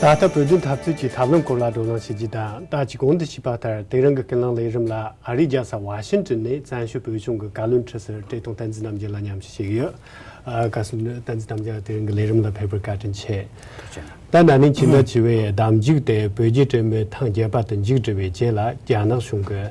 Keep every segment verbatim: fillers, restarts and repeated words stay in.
ད་ལྟ་བོད་དོན་འཐབ་རྩོད་ཀྱི་ཐབས་ལམ་སྐོར་ལ་བགྲོ་གླེང་བྱེད་རྒྱུ་དང་། ད་ཅིག་གོང་དུ་ཞུས་པ་ལྟར་དེ་རིང་གི་ཀུན་གླེང་ལས་རིམ་ལ་ཨ་རིའི་རྒྱལ་ས་ཝ་ཤིང་ཏོན་ནས་བཙན་བྱོལ་བོད་གཞུང་གི་བཀའ་བློན་ཁྲི་ཟུར་བཀྲས་མཐོང་བསྟན་འཛིན་རྣམ་རྒྱལ་ལགས་མཉམ་ཞུགས་བྱེད་ཀྱི་ཡོད། ཨ། བཀའ་ཟུར་བསྟན་འཛིན་རྣམ་རྒྱལ་ལགས་དེ་རིང་གི་ལས་རིམ་ལ་ཕེབས་པར་བཀའ་དྲིན་ཆེ། ཐུགས་རྗེ་གནང་། ད་ན་ནིང་ཕྱི་ཟླ་བཅུ་པའི་ཟླ་མཇུག་སྟེ་བོད་རྒྱའི་གྲོས་མོལ་ཐེངས་བརྒྱད་པ་དེ་མཇུག་སྒྲིལ་བའི་རྗེས་ལ། རྒྱ་ནག་གཞུང་གིས་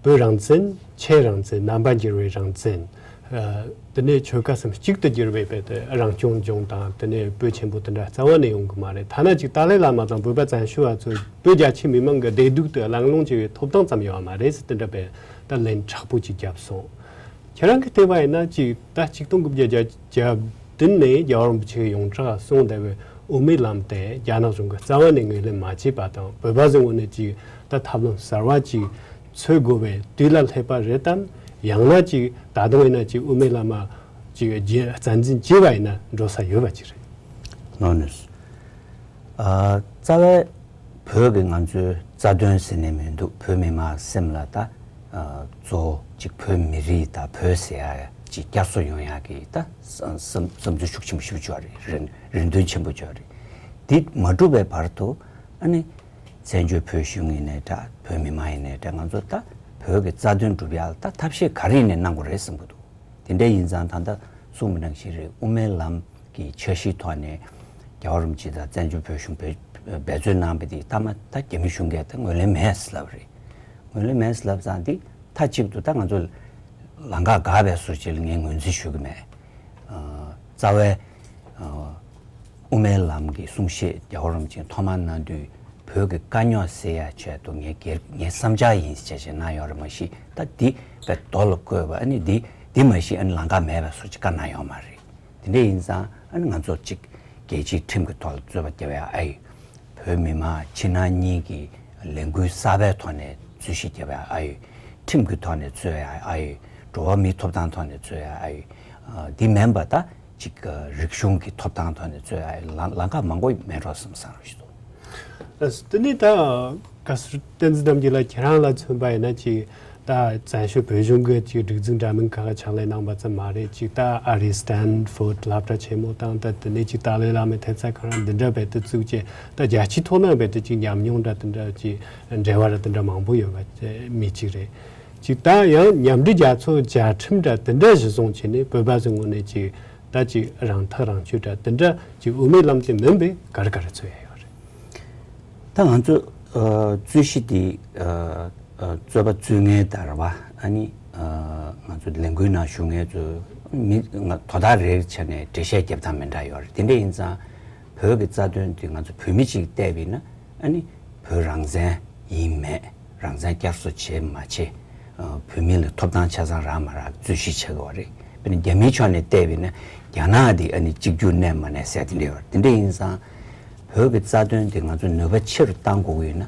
བོད་རང་བཙན། ཆོས་རང་བཙན། རྣམ་པ་འགྱུར་བའི་རང་བཙན། ཨ། དེ་ནས་ཆོལ་ཁ་གསུམ་གཅིག་ཏུ་གྱུར་བའི་བོད་དུ་རང་སྐྱོང་ལྗོངས་དང་། དེ་ནས་བོད་ཆེན་པོ་དེ་འདྲ་རྩ་བ་ནས་ཡོང་གི་མ་རེད། ཐ་ན་ཅིག་ཏཱ་ལའི་བླ་མ་དང་བོད་པ་བཙན་བྱོལ་བ་ཚོས་བོད་རྒྱ་ཆེའི་མི་མང་གི་བདེ་སྡུག་ཏུ་གླེང་སློང་བྱེད་པའི་ཐོབ་ཐང་ཙམ་ཡོད་པ་མ་རེད་ཟེར། དེ་འདྲ་བའི་ད་ལན་དྲག་པོ་ཅིག་བརྒྱབ་སོང་། ཁྱེད་རང་གིས་བལྟས་པ་ཡིན་ན། ཅིག་ད་ཆིག་སྟོང་དགུ་བརྒྱ་བརྒྱད་ཅུ་གྱ་བདུན་ནས་རྒྱལ་བ་རིན་པོ་ཆེ་གིས་ཡོངས་གྲགས་གསུངས་བསྡད་པའི་དབུ་མའི་ལམ་དེ་རྒྱ་ནག་གཞུང་གིས་རྩ་བ་ནས་ངོས་ལེན་མ་བྱས་པ་དང་། བོད་པ་ཚོའི་ངོས་ནས་ཅིག་ད་ཐབས་ལམ་གསར་བ་ཅིག་འཚོལ་དགོས་པའི་དུས་ལ་སླེབས་པ་རེད་དམ། ཡང་ན་ཅིག་ད་དུང་ཡིན་ན་ཅིག་དབུ་མའི་ལམ་ཅིག་རྒྱུན་རྩ་འཛིན་བྱས་པ་ཡིན་ན་འགྲོ་ས་ཡོད་པ་ཅིག་རེད། ལགས་སོ། ཨ། རྩ་བའི་བོད་ཀྱི་ང་ཚོའི་རྩ་དོན་ཟེར་ནས་མི་འདུག་བོད་མི་མང་སེམས་ལ་ད། ཨ། གཙོ་བོ་གཅིག་བོད་མི་རིགས་དང་བོད་ཟེར་ཡ་ཅིག་བསྐྱར་གསོ་ཡོང་ཡག་གི་ད་བསམ་བསམ་ཚུལ་ཤུགས་ཆེན་པོ་ཞིག་བརྗོད་རེད། རེ་རེ་འདུན་ཆེན་པོ་བརྗོད་རེད། འདི་མ་འགྲུབ་པའི་བར་དུ། ཨ་ནི་བཙན་བྱོལ་བོད་གཞུང་ཡིན་ནའི་འདྲ། བོད་མི་མང་ཡིན་ནའི་འདྲ། ང་ཚོ་ད་བོད་ཀྱི་རྩ་དོན་སྒྲུབ་ཡག་ལ་ད་ཐབས་ཤེས་ག་རེ་ཡིན་ནའི་གནང་དགོས་རེད་བསམ་གྱི་འདུག་དེ་འདྲ་ཡིན་ཙང་ད་ལྟ་གསུངས་པ་ནང་བཞིན་རེད། དབུ་མའི་ལམ་གྱི་འཆར་གཞིའི་ཐོག་ནས་རྒྱལ་བ་རིན་པོ་ཆེ་དང་བཙན་བྱོལ་བོད་གཞུང་འབད་འབད་བརྩོན་གནང་བ་དེ་ཐ་མ་ད་རྒྱ་མི་གཞུང་གིས་ད་ངོས་ལེན་མེད་ཟེར་ལབ་རེད། ངོས་ལེན་མེད་ཟེར་ལབ་ཙང་དེ་མཐའ་གཅིག་ཏུ་ད་ང་ཚོ་ལམ་ཁ་འགག་པའི་བཟོ་ཅིག་ལ་ངས་ངོས་འཛིན་ཞུ་གི་མེད། ཨ། རྩ་བའི། ཨ། དབུ་མའི་ལམ་གྱི་གསུང་བཤད་རྒྱལ་བ་རིན་པོ་ཆེས་ཐོག་མར་གནང་དུས། བོད་ཀྱི་དཀའ་རྙོག་སེལ་ཡག་ཆེད་དུ་ངས་སྒེར་ངའི་བསམ་འཆར་ཡིན་ཟེར་བྱས་བྱས་གནང་ཡོད་རེད། མ་གཞི་ད་འདི་དཔེ་རྡོ་ལ་བརྐོས་པ། ཨ་ནི་འདི་འདི་མ་གཞི་ཨ་ནི་ལམ་ཁ་མེད་པའི་བཟོ་ཅིག་བཀའ་གནང་ཡོད་མ་རེད། དེ་འདྲ་ཡིན་ཙང་ཨ་ནི་ང་ཚོ་གཅིག་རྒྱལ་སྤྱིའི་ཁྲིམས་ཀྱི་ཐོག་ལ་རྩོད་པ་རྒྱབ་ཡག་ཨ་ཡོད། བོད་མི་མང་ཕྱི་ནང་གཉིས་ཀྱི་ལས་འགུལ་གསར་པའི་ཐོག་ནས་རྩོད་གཞི་རྒྱབ་ཡག་ཨ་ཡོད། ཁྲིམས་ཀྱི་ཐོག་ནས་རྩོད་ཡག་ཨ་ཡོད། འགྲོ་བ་མིའི་ཐོབ་ཐང་ཐོག་ནས་རྩོད་ཡག་ཨ་ཡོད། ཨ། འདི་མིན་པ་ད་ཅིག་རིག་གཞུང་གི་ཐོབ་ཐང་ཐོག་ནས་རྩོད་ཡག་ལམ་ལམ་ཁ་མང་པོ་མེད་འགྲོ་བསམ་བསམ་ཞིག་འདུག་ཨ། དེ་ནས་ད་བཀའ་ཟུར་བསྟན་འཛིན་རྣམ་རྒྱལ་ལགས་ཁྱེད་རང་ལ་མཚོན་པ་ཡིན་ན། ཅིག་ད་བཙན་བྱོལ་བོད་གཞུང་གི་ཅིག་སྒྲིག་འཛུགས་འདྲ་མིན་ཁག་ཕྱག་ལས་གནང་བ་ཙམ་མ་རེད། ཅིག་ད་ཨ་རིའི་སྟན་ཕོརྡ་སློབ་གྲྭ་ཆེན་མོ་དང་། ད་དེ་ནས་ཅིག་ཏཱ་ལའི་བླ་མའི་ཐེབས་རྩ་ཁང་འདི་འདྲ་བོད་དུ་བཙུགས་བྱས། ད་རྒྱལ་སྤྱིའི་ཐོག་ན་བོད་དུ་ཅིག་ཉམས་མྱོང་འདྲ་དེ་འདྲ། ཅིག་འབྲེལ་བ་ར་དེ་འདྲ་མང་པོ་ཡོད་པ་མི་གཅིག་རེད། ཅིག་ད་ཡང་མཉམ་འབྲེལ་རྒྱལ་ཚོགས་བཅའ་ཁྲིམས་འདྲ་དེ་འདྲ་གཞི་བཟུང་བྱས་ནས་བོད་པ་ཚོའི་ངོས་ནས་ཅིག་ད་ཅིག་རང་ཐག་རང་གཅོད་འདྲ་དེ་འདྲ། ཅིག་དབུ་མའི་ལམ་དེ་མིན་པའི་ག་རེ་ག་རེ་རྩོད་ཡ་ཡོད་རེད། ད་ང་ཚོ། ཨ། རྩོད་གཞི་དེ། ཨ། ཨ། རྩོད་པ་རྩོད་མཁན་དང་རེད་པ། ཨ་ནི། ཨ། ང་ཚོ་ལས་འགུལ་ནང་ཞུགས་མཁན་ཚོ་མི་ང་དོ་བདག་རེའི་ཆ་ནས་འགྲེལ་བཤད་རྒྱབ་སྟངས་མི་འདྲ་ཡོད་རེད། དེ་འདྲ་ཡིན་ཙང་བོད་ཀྱི་རྩ་དོན་དེ་ང་ཚོ་བོད་མི་གཅིག་བལྟས་པ་ཡིན་ན། ཨ་ནི་བོད་རང་བཙན་ཡིན་མེད། རང་བཙན་བསྐྱར་གསོ་བྱེད་མ་བྱེད། ཨ། བོད་མི་ལ་ཐོབ་ཐང་ཆ་ཚང་རག་མ་རག་རྩོད་གཞི་ཆགས་ཀྱི་ཡོད་རེད། དཔེར་ན་རྒྱ་མིའི་ཕྱོགས་ནས་བལྟས་པ་ཡིན་ན། རྒྱ་ནག་འདི་ཨ་ནི་གཅིག་གྱུར་གནས་མ་གནས་ཟེར་དེ་འདྲ་ཡོད་རེད། དེ་འདྲ་ཡིན་ཙང་བོད་ཀྱི་རྩ་དོན་དེ་ང་ཚོ་ནུས་པ་ཆེ་རུ་གཏང་དགོས་ཀྱི་ཡོད་ན།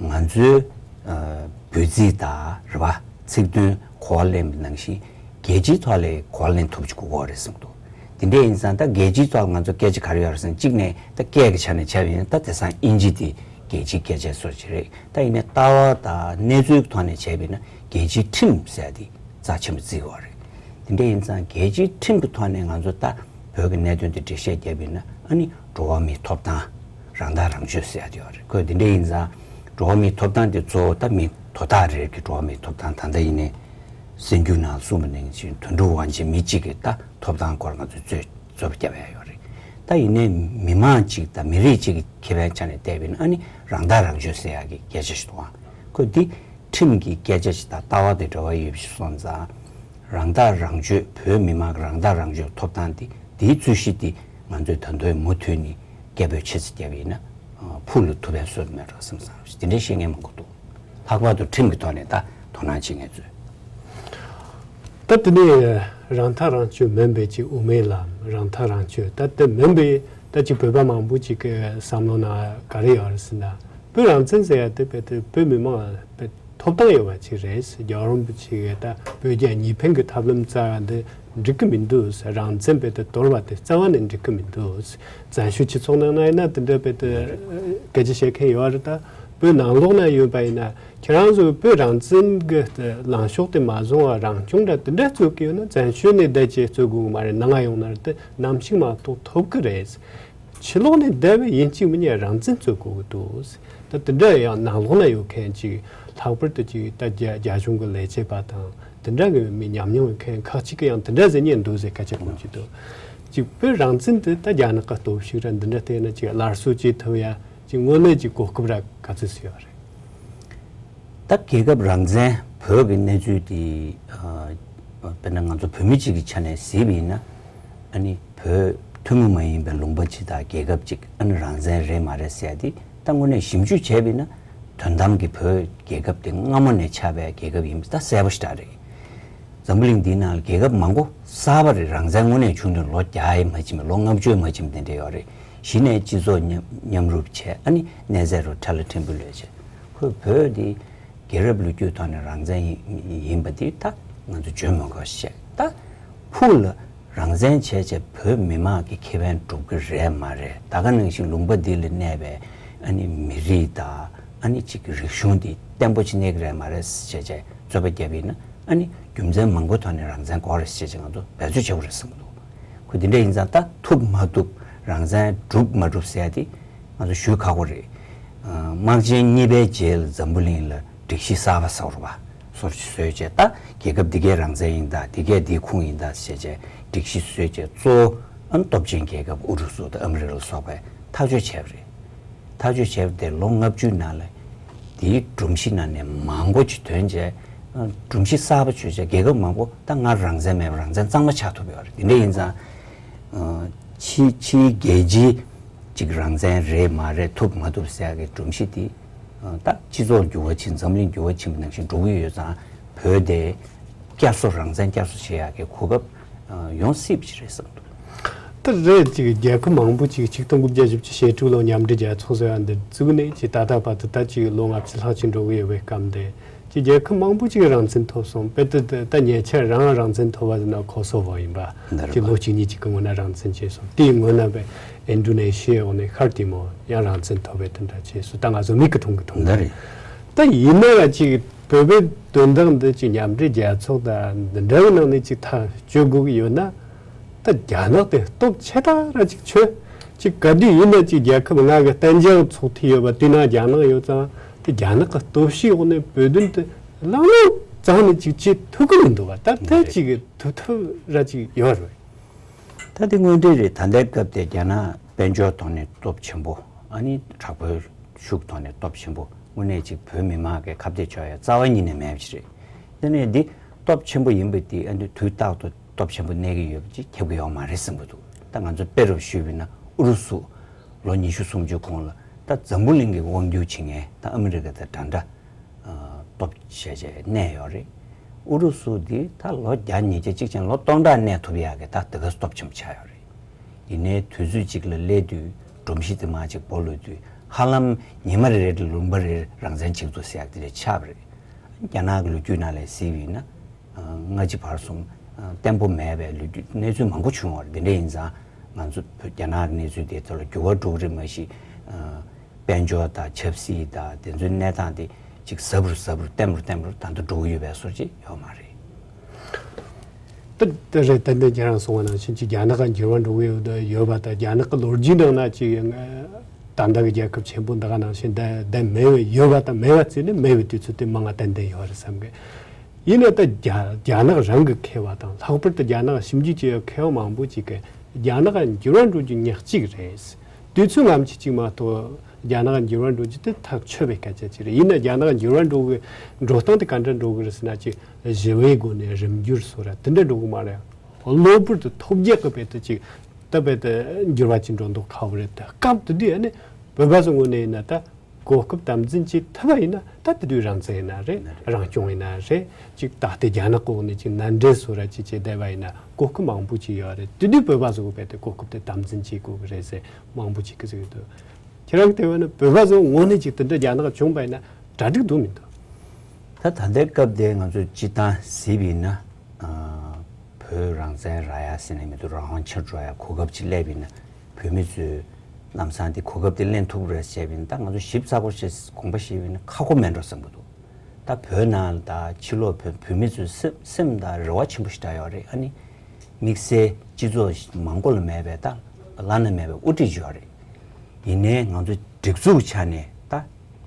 ང་ཚོའི། ཨ། འབོད་ཚིག་དང་རེད་པ། ཚིག་དོན་གོ་བ་ལེན་པ་ནང་བཞིན་རྒྱལ་སྤྱིའི་ཐོག་ལ་གོ་བ་ལེན་ཐུབ་ཅིག་དགོས་ཀྱི་རེད་བསམ་གྱི་འདུག་དེ་འདྲ་ཡིན་ཙང་ད་རྒྱལ་སྤྱིའི་ཐོག་ལ་ང་ཚོ་སྐད་ཆ་ག་རེ་ཡོད་རེད་ཟེར་ན། གཅིག་ནས་ད་སྐད་ཀྱི་ཆ་ནས་བྱས་པ་ཡིན་ན། ད་དེང་སང་དབྱིན་ཇི་དེ་རྒྱལ་སྤྱིའི་སྐད་ཆའི་སྲོལ་ཅིག་རེད། ད་ཡིན་ནའི་ལྟ་བ་དང་གནས་ཚུལ་གྱི་ཐོག་ནས་བྱས་པ་ཡིན་ན། རྒྱལ་སྤྱིའི་ཁྲིམས་ཟེར་དེ་རྩ་ཆེན་པོ་བརྩི་དགོས་རེད། དེ་འདྲ་ཡིན་ཙང་རྒྱལ་སྤྱིའི་ཁྲིམས་ཀྱི་ཐོག་ནས་ང་ཚོ་ད་བོད་ཀྱི་གནད་དོན་དེ་འགྲེལ་བཤད་བརྒྱབ་པ་ཡིན་ན། ཨ་ནི་འགྲོ་བ་མིའི་ཐོབ་ཐང་། རང་ཐག་རང་གཅོད་ཟེར་ཡ་དེ་ཡོད་རེད། ཁོས་དེ་འདྲ་ཡིན་ཙང་འགྲོ་བ་མིའི་ཐོབ་ཐང་དེ་གཙོ་བོ་ད་མི་དོ་བདག་རེ་རེ་གི་འགྲོ་བ་མིའི་ཐོབ་ཐང་། ད་ལྟ་ཡིན་ནའི་གསར་འགྱུར་ནང་གསུངས་པ་ནང་བཞིན་དོན་གྲུབ་དབང་ཆེན་མི་གཅིག་གི་ད་ཐོབ་ཐང་སྐོར་ང་ཚོས་རྩོད་རྩོད་པ་བརྒྱབ་ཡ་ཡོད་རེད། ད་ཡིན་ནའི་མི་མང་གཅིག་དང་མི་རིགས་གཅིག་གི་ཁེ་ཕན་ཆ་ནས་བལྟས་པ་ཡིན་ན། ཨ་ནི་རང་ཐག་རང་གཅོད་ཟེར་ཡ་གི་སྐད་ཆ་ཞིག་འདུག་ཨང་། ཁོས་འདི་ཁྲིམས་ཀྱི་སྐད་ཆ་ཞིག་དང་ལྟ་བ་དེ་འབྲེལ་བ་ཡོད་པ་ཞིག་སོང་ཙང་། རང་ཐག་རང་གཅོད། བོད་མི་མང་གི་རང་ཐག་རང་གཅོད་ཐོབ་ཐང་དེ། དེའི་རྩོད་གཞི་དེ་ང་ཚོས་ད་དུང་མུ་མཐུད་ནས་སྐད་འབོད་ཆེ་ཙམ་བརྒྱབ་པ་ཡིན་ན། ཨ། ཕུགས་ལ་ཐུག་པའི་བཟོ་མེད་འགྲོ་བསམ་བསམ་ཞིག་དེ་འདྲའི་བཤད་མཁན་མང་པོ་འདུག་ལྷག་པར་དུ་ཁྲིམས་ཀྱི་ཐོག་ནས་ད་དོ་སྣང་བྱེད་མཁན་ཚོས། ད་དེ་ནས་རང་ཐག་རང་གཅོད་མིན་པའི་ཅིག་དབུ་མའི་ལམ། རང་ཐག་རང་གཅོད་ད་དེ་མིན་པའི་ད་ཅིག་བོད་པ་མང་པོ་ཅིག་གི་བསམ་བློ་ནང་ག་རེ་ཡོད་རེད་ཟེར་ན། བོད་རང་བཙན་ཟེར་ཡ་དེ་བོད་དེ་བོད་མི་མང་བོད་ཐོབ་ཐང་ཡོད་པ་ཅིག་རེད། རྒྱལ་བ་རིན་པོ་ཆེ་གིས་ད་བོད་རྒྱ་གཉིས་ཕན་གྱི་ཐབས་ལམ་བཙལ་བ་འདི་འགྲིག་གི་མི་འདུག་རང་བཙན་བོད་དུ་དོར་བ་དེ་རྩ་བ་ནས་འགྲིག་གི་མི་འདུག་བཙན་བྱོལ་སྤྱི་ཚོགས་ནང་ན་ཡིན་ན་དེ་འདྲ་བོད་དུ་སྐད་ཆ་བཤད་མཁན་ཡོད་རེད། ད་བོད་ནང་ལོགས་ན་ཡོད་པ་ཡིན་ན། ཁྱེད་རང་ཚོས་བོད་རང་བཙན་གྱི་ལངས་ཕྱོགས་དེ་མ་བཟུང་བ་རང་སྐྱོང་འདྲ་དེ་འདྲ་རྩོད་ཀྱི་ཡོད་ན། བཙན་བྱོལ་ནས་བསྡད་བྱས་རྩོད་དགོས་ཀྱི་མ་རེད། ནང་ང་ཡོང་ན་དེ་ནམ་ཞིག་མ་གཏོགས་ཐོབ་ཀྱི་རེད། ཕྱི་ལོགས་ནས་བསྡད་པའི་ཡིན་གཅིག་མིན་གཉིས་རང་བཙན་རྩོད་དགོས་ཀྱི་འདུག་ད་དེ་འདྲ་ཡང་ནང་ལོགས་ན་ཡོད་མཁན་ཅིག་ལྷག་པར་དུ་ཅིག་ད་རྒྱ་རྒྱ་གཞུང་གི་ལས་བྱེད་པ་དང་དེ་འདྲ་གི་མི་ཉམས་མྱོང་ཡོད་མཁན་ཁག་ཅིག་གི་ཡང་དེ་འདྲ་ཟེར་མཁན་འདུག་ཟེར་སྐད་ཆ་གོ་གི་འདུག་ཅིག་བོད་རང་བཙན་དེ་ད་རྒྱ་ནག་གི་སྟོབས་ཤུགས་ར་འདི་འདྲ་བལྟས་ན་ཅིག་སླར་གསོ་བྱེད་ཐུབ་ཡ་ཅིག་དངོས་གནས་ཀྱི་གོ་སྐབས་ར་ག་ཚོད་ཅིག་ཡོད་རེད། ད་རྒྱལ་ཁབ་རང་བཙན་བོད་ཀྱི་གནས་ཚུལ་དེ་ཨ་དཔེར་ན་ང་ཚོ་བོད་མི་གཅིག་གི་ཆ་ནས་གཟིགས་པ་ཡིན་ན། ཨ་ནི་བོད་ཐུན་མོང་མ་ཡིན་པའི་ལུང་པ་ཅིག་དང་རྒྱལ་ཁབ་ཅིག་ཨ་ནི་རང་བཙན་རེད་མ་རེད་ཟེར་ཡ་དེ་ད་དངོས་གནས་ཞིབ་འཇུག་བྱས་པ་ཡིན་ན། དོན་དམ་གྱི་བོད་རྒྱལ་ཁབ་དེ་སྔ་མོ་ནས་ཆགས་པའི་རྒྱལ་ཁབ་ཡིན་པ་ད་གསལ་པོ་ཞེ་དྲག་རེད། འཛམ་བུ་གླིང་འདིའི་ནང་ལ་རྒྱལ་ཁབ་མང་པོ་གསར་པ་རེད། རང་བཙན་དངོས་གནས་བྱུང་དུས་ལོ་བརྒྱ་ཡས་མ་ཕྱིན་པ་ལོ་ལྔ་བཅུ་ཡས་མ་ཕྱིན་པ་དེ་འདྲ་ཡོད་རེད། གཞི་ནས་སྤྱི་ཚོགས་མཉམ་མཉམ་རུབ་བྱས་ཨ་ནི་གནས་ཚད་རུ་ཁྲ་ལ་ཕྲན་བུ་ལོས་བྱས། ཁོས་བོད་འདི་རྒྱལ་རབས་ལོ་རྒྱུས་ཐོག་ནས་རང་བཙན་ཡིན་ཡིན་པ་འདི་ད་ང་ཚོ་བརྗོད་མི་དགོས་ཤེས། ད་ཕུགས་ལ་རང་བཙན་བྱས་བྱས་བོད་མི་མང་གི་ཁེ་ཕན་སྒྲུབ་ཀྱི་རེད་མ་རེད། ད་ག་ནང་བཞིན་ལུང་པ་འདི་ལ་གནས་པའི་ཨ་ནི་མི་རིགས་དང་ཨ་ནི་གཅིག་གི་རིག་གཞུང་འདི་བརྟན་པོ་ཅིག་གནས་ཀྱི་རེད་མ་རེད་བྱས་བྱས་རྩོད་པ་བརྒྱབ་ཡིན་ན། ཨ་ནི་རྒྱུ་མཚན་མང་པོ་ཐོག་ནས་རང་བཙན་དགོས་རེད་ཟེར་བྱས་ང་ཚོ་འབད་རྩོལ་བྱེད་དགོས་རེད་བསམ་གྱི་འདུག་ཁོ་འདི་འདྲ་ཡིན་ཙང་ད་ཐུབ་མ་ཐུབ་རང་བཙན་སྒྲུབ་མ་སྒྲུབ་ཟེར་ཡ་དེ་ང་ཚོ་ཞུ་ཁག་པོ་རེད། ཨ་དམག་ཆེན་གཉིས་པའི་རྗེས་ལ་འཛམ་བུ་གླིང་ལ་སྒྲིག་གཞི་གསར་པ་བཟོ་རུ་བ་སོར་ཆུད་བཟོས་བྱས་ད་རྒྱལ་ཁབ་འདི་གའི་རང་བཙན་ཡིན་ད་འདི་གའི་འདིའི་ཁུངས་ཡིན་ད་ཟེར་བྱས་སྒྲིག་གཞི་བཟོས་བྱས་གཙོ་བོ་ཨ་ནི་སྟོབས་ཆེན་རྒྱལ་ཁབ་ཨུ་རུ་སུ་དང་ཨ་མི་རི་ཀ་ལ་སོགས་པས་ཐག་གཅོད་བྱས་པ་རེད། ཐག་གཅོད་བྱས་པ་དེ་ལོ་ལྔ་བཅུའི་ནང་ལ་དེའི་སྒྲོམ་གཞི་ནང་ནས་མང་པོ་ཅིག་ཐོན་བྱས། སྒྲོམ་གཞི་གསར་པ་བྱས་བྱས་རྒྱལ་ཁབ་མང་པོ་ད་སྔར་རང་བཙན་མེད་པ་རང་བཙན་གཙང་མ་ཆགས་ཐུབ་ཡོད་རེད། དེ་འདྲ་ཡིན་ཙང་ཕྱི་ཕྱིའི་རྒྱལ་སྤྱིའི་ཅིག་རང་བཙན་རེད་མ་རེད་ཐུབ་མ་ཐུབ་ཟེར་ཡ་གི་སྒྲོམ་གཞི་དེ་ད་སྤྱི་ཚོགས་འགྱུར་བ་ཕྱིན་འཛམ་གླིང་འགྱུར་བ་ཕྱིན་པ་ནང་བཞིན་འགྲོ་གི་ཡོད་ཙང་བོད་དེ་བསྐྱར་གསོ་རང་བཙན་བསྐྱར་གསོ་བྱེད་ཡ་གི་གོ་སྐབས་ཡོང་སྲིད་པ་ཅིག་རེད་བསམ་འདུག་ད་རེད། ཅིག་རྒྱལ་ཁབ་མང་པོ་ཅིག་ཆིག་སྟོང་དགུ་བརྒྱ་བཞི་བཅུ་ཞེ་དྲུག་ལོ་མཉམ་འབྲེལ་རྒྱལ་ཚོགས་ཟེར་བ་འདི་བཙུགས་ནས་ཅིག་ད་ལྟ་བར་དུ་ད་ཅིག་ལོ་ལྔ་བཅུ་ལྷག་ཅིག་འགྲོ་གི་ཡོད་པའི་སྐབས་འདི་ཅིག་རྒྱལ་ཁབ་མང་པོ་ཅིག་རང་བཙན་ཐོབ་སོང་། དཔེར་ན་ད་ད་ཉེ་ཆར་རང་རང་བཙན་ཐོབ་པ་ཟེར་ན་ཁོ་སོ་བོ་ཡིན་པ། འདི་རེད་ཅིག་པ། ལོ་གཅིག་གཉིས་ཅིག་གི་སྔོན་ན་རང་བཙན་བྱས་སོང་། དེའི་སྔོན་ན་བས་ཨིན་ཌོ་ནེ་ཤི་ཡའི་འོག་ནས་ཤར་ཏི་མོར་ཡང་རང་བཙན་ཐོབ་པའི་དོན་དག་བྱས་སོང་། ད་ང་ཚོ་མིག་གིས་མཐོང་གི་མཐོང་འདི་གི་རེད། ད་ཡིན་ན་ཡང་ཅིག་བོད་པའི་དོན་དག་འདི་ཅིག་མཉམ་འབྲེལ་རྒྱལ་ཚོགས་དང་འདི་འདྲ་བའི་ནང་ནས་ཅིག་ཐག་གཅོད་དགོས་ཀྱི་ཡོད་ན། ད་རྒྱ་ནག་དེ་སྟོབས་ཆེ་དྲགས་ར་ཅིག་ཆོད། ཅིག་ག་དུས་ཡིན་ན་ཅིག་རྒྱལ་ཁབ་ལྔ་གི་གཏན་འཇགས་ཚོགས་འཐུས་ཡོད་པ་དེའི་ནང་རྒྱ་ནག་ཡོད་ཙང་དེ་རྒྱ་ནག་གི་སྟོབས་ཤུགས་འོག་ནས་བོད་དོན་དེ་བླངས་བླངས་ཙམ་ནས་ཅིག་བྱེད་ཐུབ་ཀྱི་མི་འདུག་བ། ད་ཐད་ཅིག་གི་ཐུབ་ཐུབ་ར་ཅིག་ཡོད་རེད། ད་དེ་དངོས་འབྲེལ་རེད། ད་ལྟའི་སྐབས་དེ་རྒྱ་ནག་དཔལ་འབྱོར་ཐོག་ནས་སྟོབས་ཆེན་པོ། ཨ་ནི་དྲག་པོའི་ཤུགས་ཐོག་ནས་སྟོབས་ཆེན་པོ། དངོས་གནས་ཅིག་བོད་མི་མང་གི་ཁ་གཏད་གཅོག་ཡ་རྩ་བ་ཉིད་ནས་མེད་པ་ཞིག་རེད། དེ་ནས་འདི་སྟོབས་ཆེན་པོ་ཡིན་པ་འདི་ཨ་ནི་དུས་རྟག་ཏུ་སྟོབས་ཆེན་པོ་གནས་ཀྱི་ཡོད་པ་ཅིག་ཁྱབ་ཀྱི་ཡོད་མ་རེད་བསམ་གྱི་འདུག་ད་ང་ཚོ་དཔེ་རུ་ཞུས་པ་ཡིན་ན་ཨུ་རུ་སུ་ལོ་ཉི་ཤུ་སུམ་ཅུ་གོང་ལ་ད་འཛམ་བུ་གླིང་གི་དབང་སྒྱུར་བྱེད་མཁན་ད་ཨ་མི་རི་ཀ་དང་འདྲ་འདྲ། སྟོབས་ཆེ་ཆེ་གནས་ཡོད་རེད། ཨུ་རུ་སུ་འདི་ད་ལོ་བརྒྱ་ཉིས་བརྒྱ་གཅིག་ཅན་ལོ་སྟོང་ཕྲག་གནས་ཐུབ་ཡག་གི་ད་དེ་ག་སྟོབས་ཆེན་པོ་ཆགས་ཡོད་རེད། ཡིན་ནའི་དུས་ཚོད་གཅིག་ལ་སླེབས་དུས་སྒྲོམ་གཞི་དེ་མར་ཅིག་སྤོ་ལུས་དུས་ཧ་ལམ་ཉི་མ་རེ་རེ་ལུང་པ་རེར་རང་བཙན་ཅིག་འདུག་ཟེར་ཡག་དེ་འདྲ་ཆགས་པ་རེད། རྒྱ་ནག་གི་ལོ་རྒྱུས་ནང་ལ་གཟིགས་པ་ཡིན་ན། སྔ་ཕྱི་བར་གསུམ་བརྟན་པོ་མེད་པའི་ལོ་རྒྱུས་གནས་ཚུལ་མང་པོ་བྱུང་བ་རེད། དེ་འདྲ་ཡིན་ཙང་ང་ཚོ་བོད་རྒྱ་ནག་གི་གནས་ཚུལ་དེ་ཐོག་ལ་འགྱུར་བ་འགྲོ་གི་རེད་མ་གཞི། དཔལ་འབྱོར་དང་ཆབ་སྲིད་དང་དེ་ཚོའི་གནས་སྟངས་དེ་ཅིག་ཟབ་རུ་ཟབ་རུ་བརྟན་རུ་བརྟན་རུ་ད་ལྟ་འགྲོ་གི་ཡོད་པའི་བཟོ་ཅིག་ཡོད་མ་རེད། ད་ད་རེད། ཏན་ཏན་ཁྱེད་རང་གསུངས་པ་ནང་བཞིན་ཅིག་རྒྱ་ནག་ག་འགྱུར་བ་འགྲོ་གི་ཡོད་ཡོད་པ་དང་རྒྱ་ནག་གི་ལོ་རྒྱུས་ནང་ན་ཅིག་ད་ལྟ་གི་རྒྱལ་ཁབ་ཆེན་པོ་འདི་ག་ནང་བཞིན་ད་ད་མེད་པའི་ཡོད་པ་དང་མེད་པ་བརྩིས་ནས་མེད་པའི་དུས་ཚོད་དེ་མང་ང་ཏན་ཏན་ཡོད་རེད་བསམ་གི། ཡིན་ན་ད་རྒྱ་རྒྱ་ནག་རང་གི་མཁས་པ་དང་ལྷག་པར་དུ་རྒྱ་ནག་ཞིབ་འཇུག་བྱེད་ཡོད་མཁས་པ་མང་པོ་ཅིག་གིས་རྒྱ་ནག་འགྱུར་བ་འགྲོ་རྒྱུ་ཉག་གཅིག་རེད། དུས་ཚོད་སྔ་ཕྱི་གཅིག་མ་གཏོགས་རྒྱ་ནག་འགྱུར་བ་འགྲོ་རྒྱུ་དེ་ཐག་ཆོད་པའི་སྐད་ཆ་ཅིག་རེད། ཡིན་ན་རྒྱ་ནག་འགྱུར་བ་འགྲོ་གི་འགྲོ་སྟངས་དེ་ག་འདྲ་འགྲོ་གི་རེད་ཟེར་ན་ཅིག་ཞི་བའི་སྒོ་ནས་རིམ་འགྱུར་སོགས་ར་དེ་འདྲ་འགྲོ་གི་མ་རེད། གློ་བུར་དུ་ཐོལ་རྒྱག་གི་བས་དུ་ཅིག་ད་བས་དུ་འགྱུར་བ་ཅིག་འགྲོ་མདོག་ཁ་པོ་རེད། ད་སྐབས་དེ་དུས་ཨ་ནི་བོད་པ་ཚོ་ངོས་ནས་ཡིན་ན་ད། གོ་སྐབས་དམ་འཛིན་བྱེད་ཐུབ་པ་ཡིན་ན་ད་དེ་དུས་རང་བཙན་ཡིན་ན་རེད། རང་སྐྱོང་ཡིན་ན་རེད། ཅིག་ད་ལྟའི་རྒྱ་ནག་གི་འོག་ནས་ཅིག་མནའ་འབྲེལ་བཟོ་ར་ཅིག་བྱེད་བསྡད་པ་ཡིན་ན་གོ་སྐབས་མང་པོ་ཅིག་ཡོད་རེད། དེ་དུས་བོད་པ་ཚོ་གི་བས་དེ་གོ་སྐབས་དེ་དམ་འཛིན་བྱེད་དགོས་ཀྱི་རེད་ཟེར་མང་པོ་ཅིག་གིས་ཟེར་གྱི་འདུག་ཁྱེད་རང་གི་དེ་བས་ན་བོད་པ་ཚོ་ངོས་ནས་ཅིག་དེ་འདྲ་རྒྱ་ནག་བྱུང་པ་ཡིན་ན་གྲ་སྒྲིག་འདུག་མི་འདུག་ད་ད་ལྟའི་སྐབས་དེ་ང་ཚོས་སྤྱིར་བཏང་གཟིགས་པ་ཡིན་ན། བོད་རང་བཙན་རག་ཡ་ཟེར་ནས་མི་འདུག་རང་དབང་ཆེར་འགྲོ་ཡ་གོ་སྐབས་ཅིག་སླེབས་པ་ཡིན་ན། བོད་མི་ཚོས་ལམ་སང་དེ་གོ་སྐབས་དེ་ལེན་ཐུབ་རེད་ཟེར་བ་ཡིན་ན་ད་ང་ཚོ་ཞིབ་ཚགས་པོ་ཞིག་དགོངས་པ་བཞེས་པ་ཡིན་ན་ཁག་པོ་མེད་འགྲོ་བསམ་གྱི་འདུག་ད་བོད་ནང་ལ་ད་ཕྱི་ལོགས་བོད་བོད་མི་ཚོའི་སེམས་སེམས་ད་རེ་བ་ཆེན་པོ་ཞིག་འདྲ་ཡོད་རེད། ཨ་ནི་དམིགས་བསལ་སྤྱི་ཚོགས་མང་པོ་ལ་མེད་པའི་ད་བླ་ན་མེད་པའི་དབུ་ཁྲིད་ཅིག་ཡོད་རེད། ཡིན་ནའི་ང་ཚོ་སྒྲིག་འཛུགས་ཆ་ནས་ད་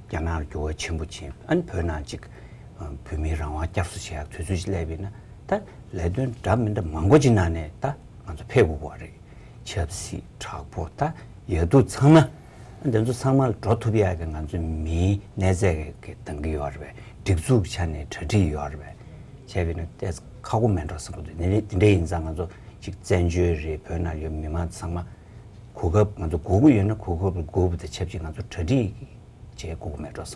རྒྱ་ནག་ལ་འགྱུར་བ་ཆེན་པོ་ཕྱིན། ཨ་ནི་བོད་ནང་ཅིག་བོད་མིའི་རང་དབང་བསྐྱར་གསོ་བྱེད་ཡག་དུས་ཚོད་ཅིག་སླེབས་པ་ཡིན་ན། ད་ལས་དོན་འདྲ་མི་འདྲ་མང་པོ་ཅིག་ནང་ནས་ད་ང་ཚོ་ཕེབས་དགོས་པ་རེད། ཆབ་སྲིད། དྲག་པོ། ད་ཡ་དུ་ཚང་མ། ཨ་འདི་ཚོ་ཚང་མ་ལ་འགྲོ་ཐུབ་ཡག་གི་ང་ཚོ་མིའི་གནས་ཚད་གི་འདང་གི་ཡོད་རེད་པས། སྒྲིག་འཛུགས་ཆ་ནས་གྲ་སྒྲིག་ཡོད་རེད་པས། བྱས་པ་ཡིན་ན་ཏོག་ཙམ་ཁག་པོ་མེད་འགྲོ་བསམ་གི་འདུག་དེ་འདྲ་དེ་འདྲ་ཡིན་ཙང་ང་ཚོ་ཅིག་བཙན་བྱོལ་རེད། བོད་ནང་ཡོད་མི་མང་ཚང་མ་གོ་སྐབས། ང་ཚོ་དགོས་ཀྱི་ཡོད་ན་གོ་སྐབས་དགོས་པ་དང་ཆབས་ཅིག་ང་ཚོ་གྲ་སྒྲིག་བྱེད་དགོས་ཀྱི་མེད་འགྲོ་བསམ།